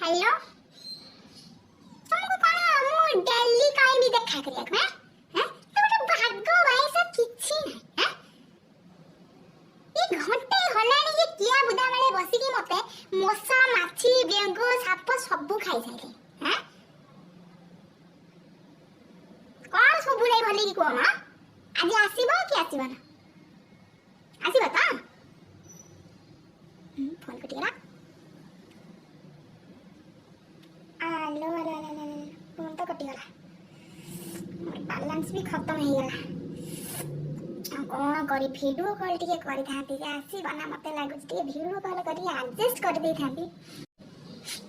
Hello, ତମକୁ କଣ ମୁଁ ଡେଲି କହିବି ଦେଖା କରିବାକୁ? ଆଁ ତମର ଭାଗ ବାଇସ କିଛି ନାହିଁ। ଆଁ ଏ ଘଣ୍ଟେ ହେଲାଣି ଇଏ କିଆ ବୁଦା ବେଳେ ବସିକି ମତେ ମଶା, ମାଛି, ବେଙ୍ଗ, ସାପ ସବୁ ଖାଇସାରିଲେ। ଆଁ କଣ ସବୁ ନାଇଁ, ଭଲେକି କୁହ ମା, ଆଜି ଆସିବ କି ଆସିବ ନା? ଆସିବ ତ? ଫୋନ କଟିଗଲା। ଆଲୋ ଆଲୋ ଆଲୋ ଆଲୋ, ଫୋନ ତ କଟିଗଲା, ବାଲାନ୍ସ ବି ଖତମ ହେଇଗଲା। ଆଉ କ'ଣ କରି ଭିଡ଼ିଓ କଲ୍ ଟିକେ କରିଥାନ୍ତି ଯେ ଆସିବ ନା ମତେ ଲାଗୁଛି। ଟିକେ ଭିଡ଼ିଓ କଲ୍ କରିକି ଆଡ଼ଜଷ୍ଟ କରିଦେଇଥାନ୍ତି।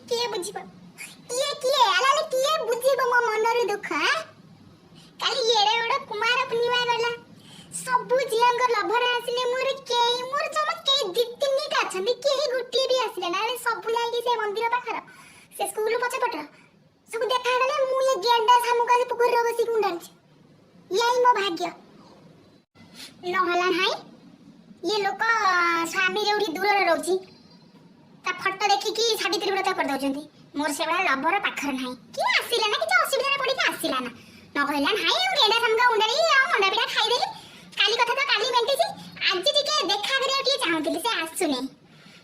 କିଏ ବୁଝିବ? କିଏ କିଏ ଆଲେ ଆଲେ, କିଏ ବୁଝିବ ମୋ ମନର ଦୁଃଖ? ଆଁ? କାଲି ଏଡ଼େ ବଡ଼ କୁମାର ପୂର୍ଣ୍ଣିମା ଗଲା, ସବୁ ଝିଅଙ୍କ ଲଭର ଆସିଲେ, ମୋର କେହି, ମୋର ଜମା କେହି, ଦି ତିନିଟା ଅଛନ୍ତି, କେହି ଗୋଟିଏ ବି ଆସିଲେ ନା। ସବୁ ଯାଇକି ସେ ମନ୍ଦିର ପାଖର, ସେ ସ୍କୁଲ ପଛପଟର ସବୁ ଦେଖାଗଲେ। ମୁଁ ଏ ଗେଣ୍ଡା ଶାମୁକା ସେ ପୋଖରୀରେ ବସିକି ଉଣ୍ଡାଳୁଛି। ଇଏ ମୋ ଭାଗ୍ୟ ନହେଲା ନାହିଁ। ଇଏ ଲୋକ ସ୍ୱାମୀ ଯୋଉଠି ଦୂରରେ ରହୁଛି, ତା ଫଟୋ ଦେଖିକି ସାବିତ୍ରୀ ବ୍ରତ କରିଦଉଛନ୍ତି। ମୋର ସେଭଳିଆ ଲଭର ପାଖରେ ନାହିଁ କି ଆସିଲା ନା, କିଛି ଅସୁବିଧାରେ ପଡ଼ିକି ଆସିଲା ନା ନ କହିଲା ନାହିଁ। ଆଉ ଗେଣ୍ଡା ଶାମୁକା ଉଣ୍ଡାଳି ଆଉ ମଣ୍ଡା ପିଠା ଖାଇଦେଲି। କାଲି କଥା ତ କାଲି ମେଣ୍ଟିଛି। ଆଜି ଟିକେ ଦେଖା କରିବାକୁ ଟିକେ ଚାହୁଁଥିଲି, ସେ ଆସୁନି।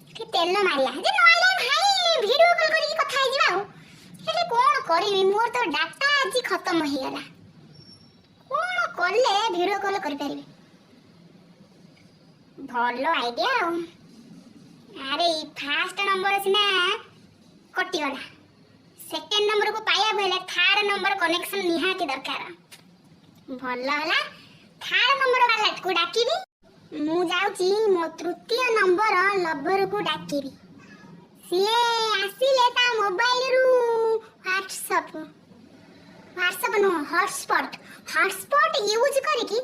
ଟିକେ ତେଲ ମାରିଆ ଯେ ନ ଆଇଲେ ଭାଇ, ଭିଡ଼ିଓ କଲ୍ କରିକି କଥା ହେଇଯିବା। ଆଉ ହେଲେ କ'ଣ କରିବି? ମୋର ତ ଡାଟା ଆଜି ଖତମ ହେଇଗଲା। କ'ଣ କଲେ ଭିଡ଼ିଓ କଲ୍ କରିପାରିବି? ଭଲ ଆଇଡ଼ିଆ। ଆଉ ଆରେ, ଫାଷ୍ଟ ନମ୍ବର ସିନା କଟିଗଲା, ସେକେଣ୍ଡ ନମ୍ବରକୁ ପାଇବାକୁ ହେଲେ ଥାର୍ଡ ନମ୍ବର କନେକ୍ସନ ନିହାତି ଦରକାର। ଭଲ ହେଲା, ଥାର୍ଡ ନମ୍ବର ବାଲାକୁ ଡାକିବି। ମୁଁ ଯାଉଛି ମୋ ତୃତୀୟ ନମ୍ବର ଲଭରକୁ ଡାକିବି। ସିଏ ଆସିଲେ ତା ମୋବାଇଲରୁ ହ୍ୱାଟ୍ସଅପ୍, ହ୍ୱାଟ୍ସଅପ୍ ନୁହଁ, ହଟସ୍ପଟ୍, ହଟସ୍ପଟ୍ ୟୁଜ୍ କରିକି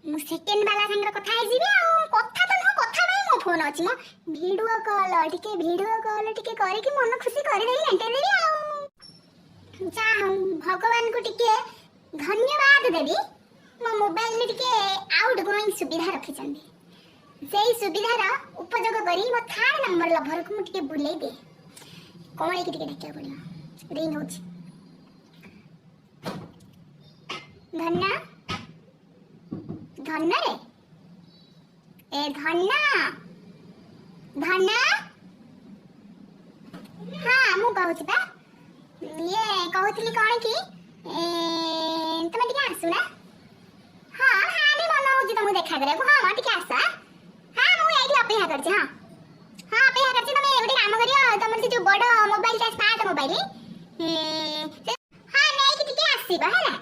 ମୁଁ ସେକେଣ୍ଡ ବାଲା ସାଙ୍ଗରେ କଥା ହେଇଯିବି। ଆଉ କଥା ତ ନୁହଁ, କଥା ପାଇଁ ମୋ ଫୋନ୍ ଅଛି ମୋ, ଭିଡ଼ିଓ କଲ୍ ଟିକେ, ଭିଡ଼ିଓ କଲ୍ ଟିକେ କରିକି ମନ ଖୁସି କରିଦେବି, ମେଣ୍ଟେଇ ଦେବି। ଆଉ ଯାହା ହଉ, ଭଗବାନଙ୍କୁ ଟିକେ ଧନ୍ୟବାଦ ଦେବି, ମୋ ମୋବାଇଲରେ ଟିକେ ଆଉଟ୍ ଗୋଇଂ ସୁବିଧା ରଖିଛନ୍ତି। ସେଇ ସୁବିଧାର ଉପଯୋଗ କରି ମୋ ଥାର୍ଡ ନମ୍ବର ଲଭରକୁ ମୁଁ ଟିକେ ବୁଲେଇ ଦିଏ। କଅଁଳିକି ଟିକେ ଡାକିବାକୁ ପଡ଼ିବ। ରିଙ୍ଗ ହଉଛି। ଧନ, ଧନ ରେ, ଏ ଧନ, ଧନ। ହଁ, ମୁଁ କହୁଛି ପା। ଇଏ କହୁଥିଲି କ'ଣ କି ତମେ ଟିକେ ଆସୁନା। ହଁ ହଁ, ବି ମନ ହଉଛି ତମକୁ ଦେଖା କରିବାକୁ। ହଁ ହଁ, ଟିକେ ଆସ। ହଁ, ମୁଁ ଏଇଠି ଅପେକ୍ଷା କରିଛି। ହଁ ହଁ, ଅପେକ୍ଷା କରିଛି। ତମେ ଗୋଟେ କାମ କରିବ, ତମର ସେ ଯୋଉ ବଡ଼ ମୋବାଇଲଟା, ସ୍ମାର୍ଟ ମୋବାଇଲ, ହଁ, ନେଇକି ଟିକେ ଆସିବ ହେଲା।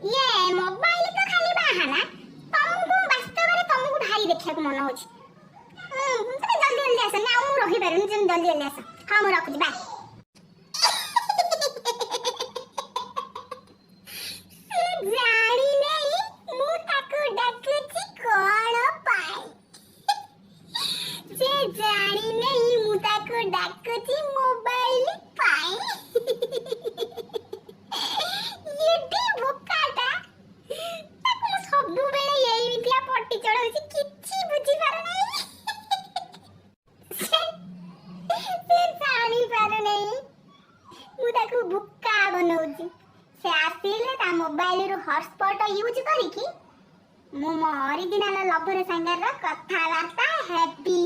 ଇଏ ମୋବାଇଲ ତ ଖାଲି ବାହାନା, ତମକୁ ବାସ୍ତବରେ ତମକୁ ଭାରି ଦେଖିବାକୁ ମନ ହଉଛି। ତମେ ଜଲ୍ଦି ଜଲ୍ଦି ଆସ ନା, ଆଉ ମୁଁ ରହିପାରୁନି। ଜଲ୍ଦି ଜଲ୍ଦି ଆସ। ହଁ, ମୁଁ ରଖୁଛି, ବାଏ। ସେ ଜାଣିନେଇ ମୁଁ ତାକୁ ଡାକୁଛି କଣ ପାଇଁ। ସେ ଜାଣିନେଇ ମୁଁ ତାକୁ ଡାକୁଛି ମୋବାଇଲ ପାଇଁ। ଏଡେ ବୋକାଟା, ତାକୁ ମୁଁ ସବୁବେଳେ ଏଇମିତିଆ ପଟି ଚଢଉଛି, କିଛି ବୁଝିପାରୁନାହିଁ। ସେ ଜାଣିପାରୁନାହିଁ ମୁଁ ତାକୁ ବୋକା ବନଉଛି। ସେ ଆସିଲେ ତା ମୋବାଇଲରୁ ହଟସ୍ପଟ୍ ୟୁଜ୍ କରିକି ମୁଁ ମୋ ଅରିଜିନାଲ ଲଭର ସାଙ୍ଗରେ କଥାବାର୍ତ୍ତା ହେବି।